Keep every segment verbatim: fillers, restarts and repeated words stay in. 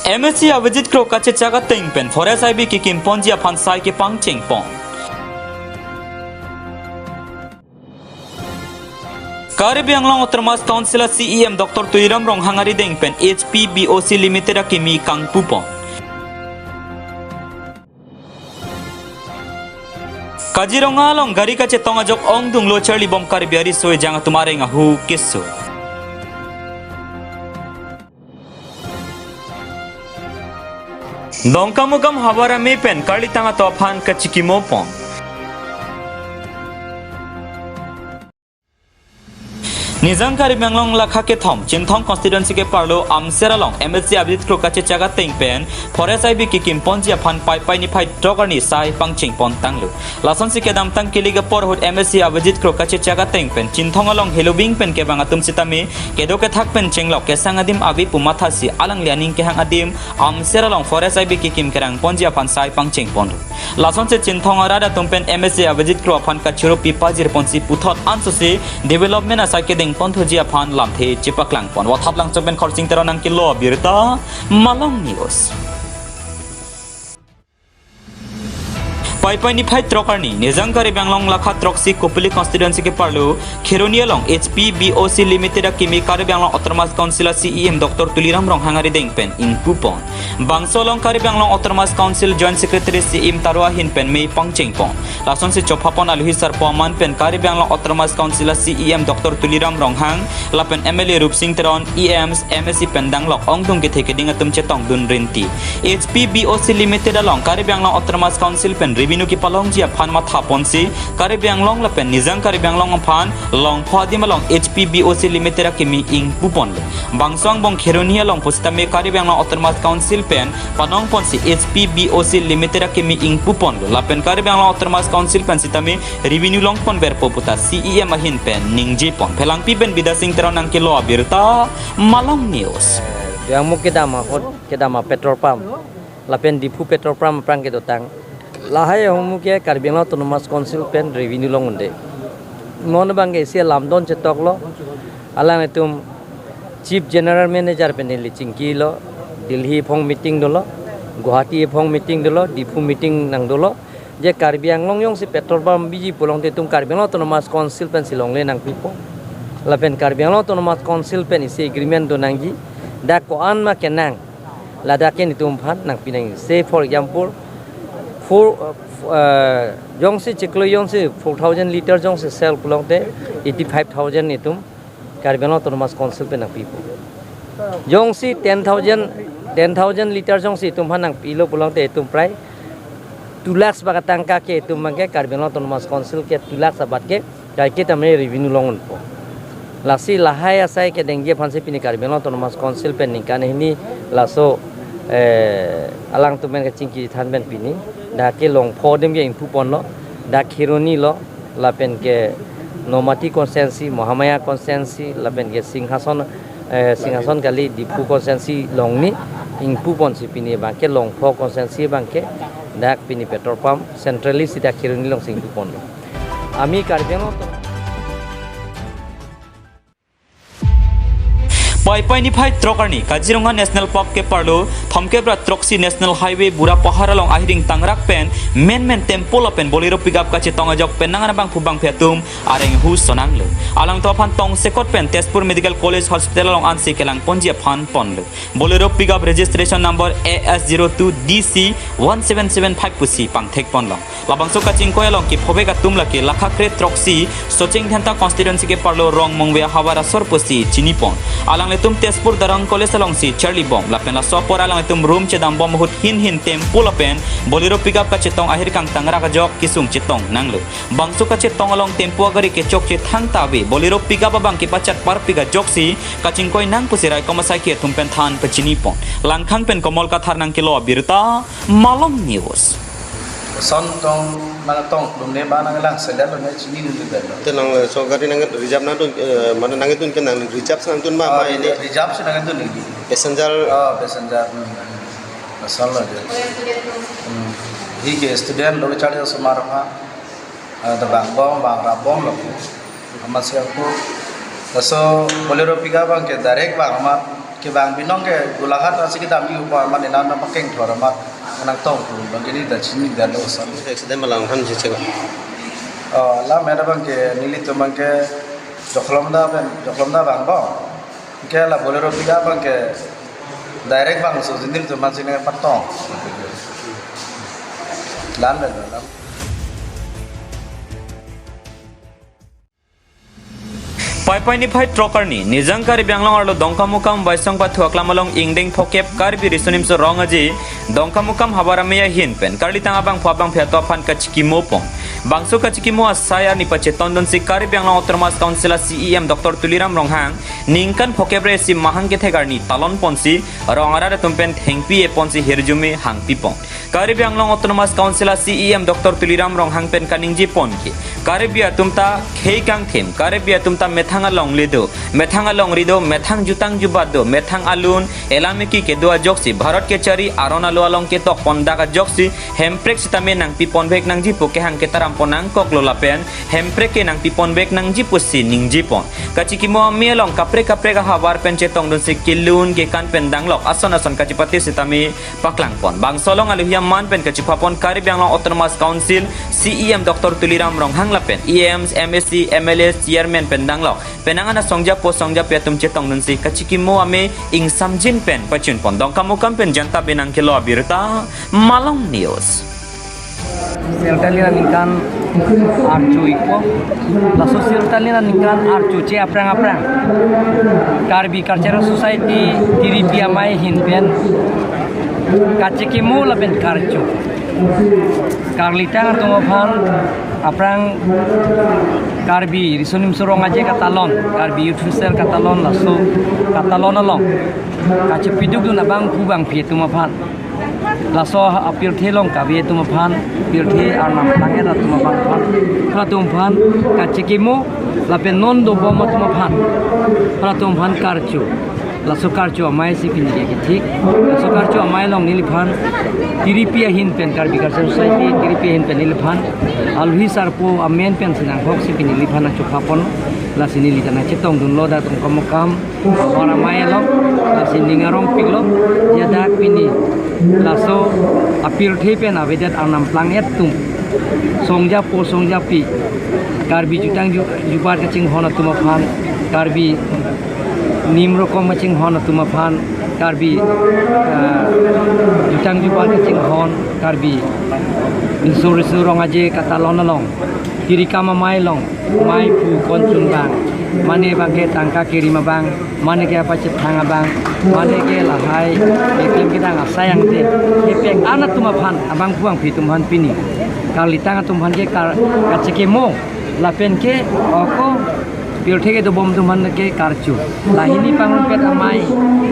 M A C Abhijit Kro kachechak ateng pen Forest I B kekim ponji aphan sai kepangcheng pon. Karbi Anglong Autonomous Council a C E M Doctor Tuliram Ronghang arideng pen H P B O C Limited akimi kangpu pon. Kaziranga along gari kachetong ajok ongdung lo charlibom Karbi ariso ejang atum areng ahu keso. Dongkamukam havar amei pen karlitang ato aphan kachikimo pon. Nijang Karbi Anglong lakha kethom Chinthong constituency keparlo Amser along M A C Abhijit Kro kachechak ateng pen Forest I B kekim ponji aphan Paipai niphai throk arni sai pangcheng pon tanglo. Lasonsi kedamtang kili apor ahut M A C Abhijit Kro kachechak ateng pen Chinthong along heloving pen kevang atum sitame kedo kethak pen chenglok kesang adim ave pu mathasi alangli aning kehang adim Amser along Forest I B kekim kerang ponji aphan sai pangcheng ponlo. Lasonsi Chinthong arat atum pen M A C Abhijit Kro aphan kachoro pi pajir ponsi puthot ansosi development asai kedeng ponthuji aphan lamthe chepaklang pon. Wathat Langcho pen Khorsing Teron nangkelo abirta, Malong News. Paipai niphai throk arni, Nijang Karbi Anglong lakha throksi Kopili constituency keparlo Kheroni along H P B O C Limited akimi Karbi Anglong Autonomous Council a C E M Doctor Tuliram Ronghang arideng pen ingpu pon. Bangso along Karbi Anglong Autonomous Council Joint Secretary C M Taro ahin pen mei pangcheng pon. Lasonsi chopha pon aluhi sarpo aman pen Karbi Anglong Autonomous Council a C E M Doctor Tuliram Ronghang lapen M L A Rupsing Teron, E Ms, M A C pen danglok ongdung kethe keding atum chetongdun rinti. H P B O C Limited along Karbi Anglong Autonomous Council pen revenue kepalongji aphan matha ponsi Karbi Anglong lapen Nijang Karbi Anglong aphan Longpho adim along H P B O C Limited akimi ingpu ponlo. Bangso angbong Kheroni along pusitame Karbi Anglong Autonomous Council pen panong ponsi H P B O C Limited akimi ingpu ponlo. Lapen Karbi Anglong Autonomous Council pen sitame revenue long ponverpo puta C E M ahin pen ningje pon. Phelangpi pen Bidya Sing Teron nangkelo abirta, Malong News. Duyangmuk kedam ahut kedam a petrol pump lapen Diphu petrol pump aphrang kedotang. Lahai ahormu ke Karbi Anglong Autonomous Council pen revenue long un-e. Mo abang ke isi lamdon chetok lo. Alanglitum Chief General Manager pen neli chingkilo. Delhi aphong meeting dolo. Guwahati aphong meeting dolo. Diphu meeting nangdolo. Je Karbi Anglong jongsi petrol pump biji pulote itum Karbi Anglong Autonomous Council pensi longle nangpipo. Lapen Karbi Anglong Autonomous Council pen isi agreement do nangji. Dak ko-an ma kenang, ladak ke netum aphan nangpi nangji. Say for example, four, uh, f-, uh, jongsi chiklo jongsi four thousand liter jongsi sell pulote eighty-five thousand netum Karbi Anglong Autonomous Council pen nangpipo. Jongsi ten thousand, ten thousand liter jongsi itum aphan nangpilo pulote itum prai two lakhs bak atangka ke itum abang ke Karbi Anglong Autonomous Council ke two lakhs abat ke kaike tame revenue long unpo. Lasi lahai asai kedengji aphansi pini Karbi Anglong Autonomous Council pen ningkan hini laso, eh, alangtum pen kachingki than pen pini dak ke Longpho adim ke ingpu ponlo, dak Kheroni lo, lapen ke Nomati constituency, Mahamaya constituency, lapen ke Singhason, eh, Singhason kali Diphu constituency along ni ingpu ponsi pini abang ke Longpho constituency abang ke dak pini petrol pump centrally sita Kheroni alongsi ingpu ponlo. Ami Karbi Anglong to Paipai niphai throk arni Kaziranga National Park keparlo thomkep ra throksi National Highway Burapahar along ahiring tangrak pen menmen tempo lapen Bolero pickup kachetong ajok pen nang anabang phubang phe atum areng ahu sonanglo. Alangtum aphan tongsekot pen Tezpur Medical College Hospital along ansi kelang ponji aphan ponlo. Bolero pickup registration number A S zero two D C one seven seven five pusi pangthek ponlo. Labangso kachingkoi along kephovek atum lake lakha kre throksi Socheng Dhenta constituency keparlo Rongmongve ahavar asor pusi chini pon. Alanglitum Tezpur Darang College alongsi charlibom lapen laso apor alanglitum room chedambom ahut hin hin tempo lapen Bolero pickup kachetong ahir kangtangrak ajok kesung chetong nanglo. Bangso kachetong along tempo agari kechokche thangta ave, Bolero pickup abang kepachat parpik ajoksi kachingkoi nang pusi raikom asaikhi atum pen than pachini pon. Langkhang pen Komol Kathar nangkelo abirta, Malong News. Son tong nang tong lum ne ba nang lang selel ne chini ne bel. Te nang, eh, so gari nang reserve nangdun, eh, mane nangdun ke nang reserve nangdun ma, ma ini reserve si nangdun ini. Passenger. Ah, passenger. Hmm. Asal lo je. Hmm. Hi ke student lo charge somar ma. Ah, ta bang bom, bang rap bom lo. Amat siang ko. Laso Bolero pickup abang ke direct bang amat Bang binong ke Golaghat asi kedam di upa man ina na makeng thor amat nangtong tu bang kini ta chini dan lo san. Accident malang han je chega. Oh, la mera bang ke nelitum bang ke Jakhalom da pen, Jakhalom da bang bang. Ke la Bolero pida bang ke direct bang so jindil tu man sini patong. Lan ben lan. Paipai niphai throk arni, Nijang Karbi Anglong arlo Dongkamukam Baisong Pathu Aklam along ingdeng phokep Karbi Riso Nimso Rong Aje, Dongkamukam havar amei ahin pen, karlitang abangphu abangphi atum aphan kachikimo pon. Bangso kachikimo asai arni pachetongdunsi Karbi Anglong Autonomous Council a C E M Doctor Tuliram Ronghang, ningkan phokep re isi mahang kethek arni talon ponsi, rong arat atum pen thengpi-e ponsi hirjume hangpi pon. Karbi Anglong Autonomous Council a C E M Doctor Tuliram Ronghang pen kaningje pon ke, Karbi atum ta khei kangthim, Karbi atum ta methang alongri do, methang alongri do, methang jutang jubat do, methang alun, elam eki kedo ajoksi, Bharat kechari aron alo along ketok pon dak ajoksi, Hemprek sitame nangpi ponvek nangji pu kehang ketaram pon nangkoklo lapen, Hemprek ke nangpi ponvek nangji pusi ningje pon. Kachikimo amei along kaprek kaprek ahavar pen chetongdunsi kelun kekan pen danglok ason ason kachipate sitame paklang pon. Bangso along alohi aman pen kachipha pon Karbi Anglong Autonomous Council C E M Doctor Tuliram Ronghang lapen E Ms, M A C, M L As, Chairman pen danglok penang ana songjapo songjapi atum chetongdunsi kachikimo amei ingsamjin pen pachun pon. Dongkamukam pen Janta Binang kelo abirta, Malong News. Sirtalin aningkan archo ikpo. Laso sirtalin aningkan archo che aphrang aphrang Karbi Cultural Society tiripi amei ahin pen kachikimo lapen karcho. Karlitang atum aphan aphrang Karbi Riso Nimso Rong Aje katalon, Karbi Youth Festival katalon, laso katalon along kachepidukdun abangphu abangphi atum aphan, laso apirthe along kave atum aphan, pirthe arnam plang-et atum aphan, aphan, halatum aphan kachikimo lapen non dobom atum aphan, halatum aphan karcho. Laso karcho amei si pini ke kethik. Laso karcho amei along neliphan tiripi ahin pen, Karbi Cultural Society tiripi ahin pen neliphan alohi sarpo amen pensi nangkok si pini neliphan nangchopha pon. Lasi neli ta nangchetongdunlo dak Dongkamukam havar amei along, lasi ning arongpiklo, ya dak pini laso apirthe pen avedet arnam plang-et atum, songjapo songjapi, Karbi jutang ju-, jubat kachinghon atum aphan, Karbi nim rokom kachinghon atum aphan, Karbi, eh, jutang jubat kachinghon, Karbi Riso Nimso Rong Aje katalon along, tiri kam amei along, mei pu konchun abang, mane abang ke tangka kerim abang, mane ke apachethang abang, mane ke lahai keklem kedang asai angdeng kepeng-an atum aphan, abangphu abangphi atum aphan pini karlitang atum aphan ke kar-, kachikimo lapen ke oko pirthe kedobom atum aphan ke karcho. Lahini pangrumpet amei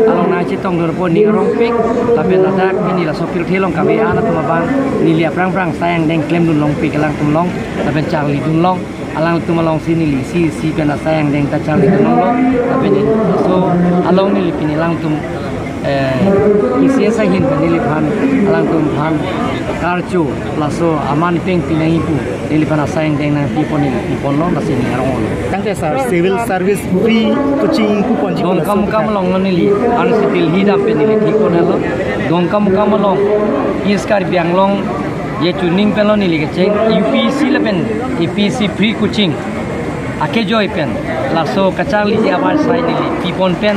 along nangchetongdunpo, ning arongpik, lapen ladak pini laso pirthe along kave-an atum abang neli aphrang aphrang asai angdeng klemdun longpik alangtum along, lapen charlidun long, alangtum alongsi neli isi isi pen asai angdeng ta charlidun longlo, lapen laso along neli pini alangtum, eh, isi asai ahin pen neliphan alangtum aphan karcho, laso aman peng pinang ipu neliphan asai angdeng nangpi pon, neli pi ponlo, lasi ning arong-olo. Tangte sir, civil service free coaching pu ponji Dongkamukam along neli, ansi Delhi dam pen neli thik ponlo. Dongkamukam along East Karbi Anglong je chuning penlo neli kecheng, U P S C lapen A P S C free coaching akejoi pen, laso kacharliji abar asai neli pi pon pen,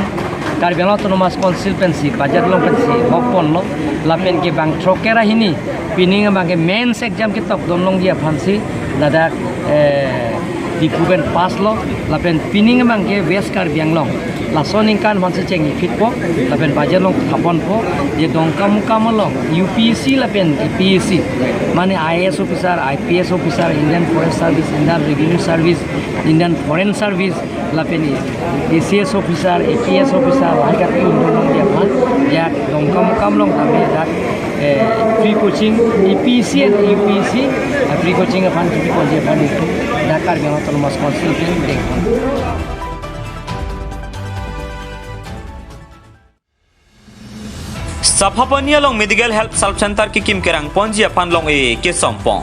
Karbi Anglong Autonomous Council pensi, budget along pensi hok ponlo, lapen ke bang throk kera hini, pining abang ke mains exam ketok dom longji aphansi, ladak, eh, Diphu pen pass lo, lapen pining abang ke West Karbi Anglong. Laso aningkan aphansi chengphitpo, lapen budget along tha ponpo, je Dongkamukam along, U P S C lapen A P S C, mane I A S officer, I P S officer, Indian Forest Service, Indian Revenue Service, Indian Foreign Service, lapen A C S officer, A P S officer, lahai kati undung dia aphan, ya Dongkamukam along tame dak, eh, free coaching, A P S C and U P S C, eh, free coaching aphan kipi ponji aphan itum dak Karbi Anglong Autonomous Council pen dengpon. Saphapani along Medical Help Sub Center kekim kerang ponji aphan long-e kesom pon.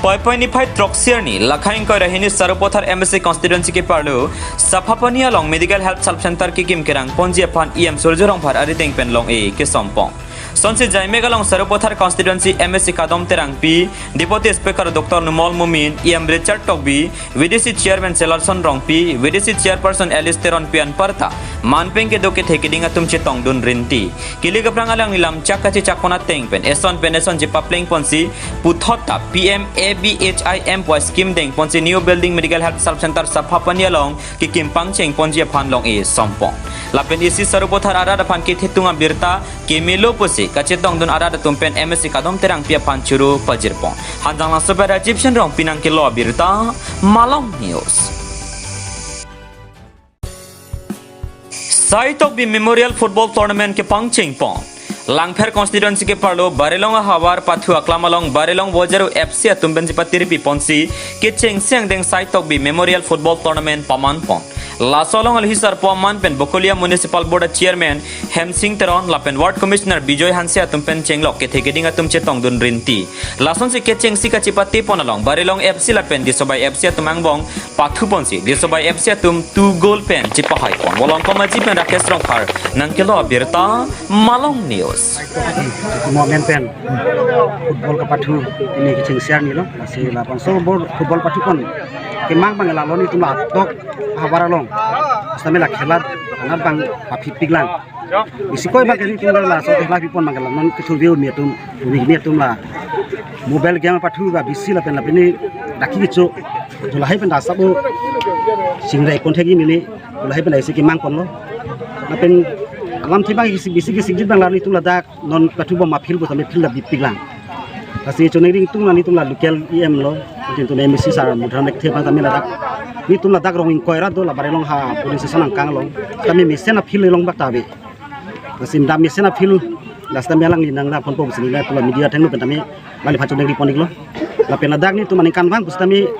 Poipoi niphai throksi arni, Lakha ingkoi ra hini Sarupathar M A C constituency keparlo Saphapani along Medical Health Sub Center kekim kerang ponji aphan E M Surjya Rongphar arideng pen long-e kesompong. Sonsi jaimek along Sarupathar constituency M A C Kadom Terangpi, Deputy Speaker Doctor Numal Momin, E M Richard Tokbi, V D C Chairman Selarson Rongpi, V D C Chairperson Alice Teronpi anparta manpeng kedo kethe keding atum chetongdun rinti. Kili kaprang alangli lamchak kachechak pon ateng pen eson pen eson chepapleng ponsi puthot ta P M A B H I M poi scheme deng ponsi New Building Medical Health Sub Center Saphapani along kekim pangcheng ponji aphan long-e sompong. Lapen isi Sarupathar arat aphan kethe tung abirta kemelo pusi kachetongdun arat atum pen M A C Kadom Terangpi aphan choro pajirpon. Hanjanglangso pen Rajiv Shen Rongpi nangkelo abirta, Malong News. Sai Tokbi Memorial Football Tournament kepangchengpon. Langpher constituency keparlo Barilong ahavar pathu aklam along Barilong Vojaru F C atum pen chepatirpi ponsi kechengsi angdeng Sai Tokbi Memorial Football Tournament pamanpon. Laso along alhi sarpo aman pen Bokolia Municipal Board Chairman Hemsing Teron lapen Ward Commissioner Bijoy Hanse atum pen chenglok kethe keding atum chetongdun rinti. Lasonsi kechengsi kachepatepon along Barilong F C lapen Disobai F C atum angbong pathuponsi Disobai F C atum two goal pen chepahaipon. Volongkom Aji pen Rakesh Rongphar nangkelo abirta, Malong News. Momen pen football kapathu ini kechengsi arni lo, lasi labangso bor football pathupon kemang abang la lo, netum la atok ahavar along. Sitame la khela anat abang paphipiklang. Isi koi abang ke netum laso khela pipon abang la non kethu view mi atum, mi atum la mobile game pathu ba bisi lapen lapen ni daki kecho. Lahai pen dasabo singrai kon thegi nini. Lahai pen isi kemang ponlo. Lapen alam thibang isi bisi ke singjit abang la netum ladak non pathubom a-field pu tame field la bipiklang. Lasi choningri ingtung la netum la local E M lo, netum M A C sar Mudhan Lekthe abang tame ladak. Netum ladak rong ingkoi ra do la Barilong ha polling station angkang along. Tame mesen a-field along bak ta ave. Lasi dam mesen a-field, lasi tame alangli nangdam ponpo pusi neli la media athengno pen tame lalephan choningri pon-iklo. Lapen ladak netum aningkanvang pusitame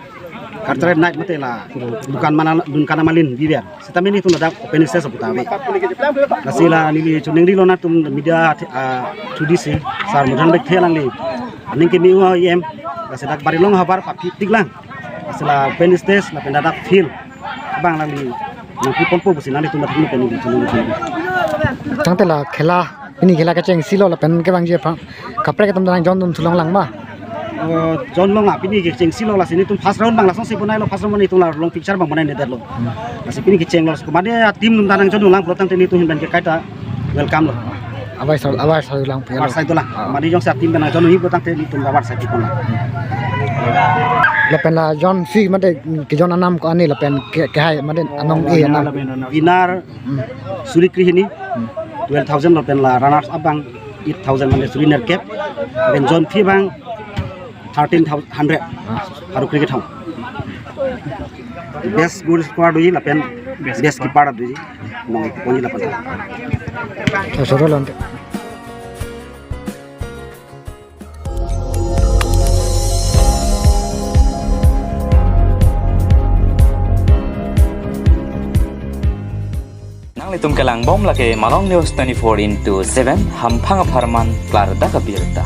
Carteret night mate la dukan mana, dukan amalin biber. Sitame netum ladak open stage pu ta ave. Lasi la neli choningri lo nangtum media, ah, through D C, sar Mudhan Lekthe alangli aning keme-o E M. Lasi dak Barilong ahavar paphipiklang. Lasi la open stage lapen ladak field abang alangli nangpiponpo pusi nanglitum ladak pen neli choningri. Tangte la khela, pini khela kechengsi lo lapen kevangji aphan kaprek atum nangjon dun thu longlang ma? Oh, jon long a, pini kechengsi lo, lasi netum first round abang lasonsi bonailo, first round netum la long picture abang bonai-edetlo. Lasi pini kecheng lo, komatne a-team atum ta nangjon dun lang pulo tangte netum ahin pen ke kaita welcome lo. Abai sar, abai sar lang pu ya lo. Abar sai dolang. Ah. Komatne jongsi a-team pen nangjon dun hi pulo tangte netum abar sai pipon lang. Lapen la jon fee mate kejon anam ko-an ni lapen ke, kehai mate anong e anam. Winner Hmm. suri krehini, Hmm. twelve thousand lapen la runners up abang eight thousand mane suri nerkep. Lapen jon fee abang thirteen hundred. Ah. Pharo kre kethom. Best goal scorer doji lapen best keeper doji. Nong ponji lapen. Sosoro lonte. Nanglitum kelangbom lake Malong News twenty-four into seven, hamphang apharman klardak abirta.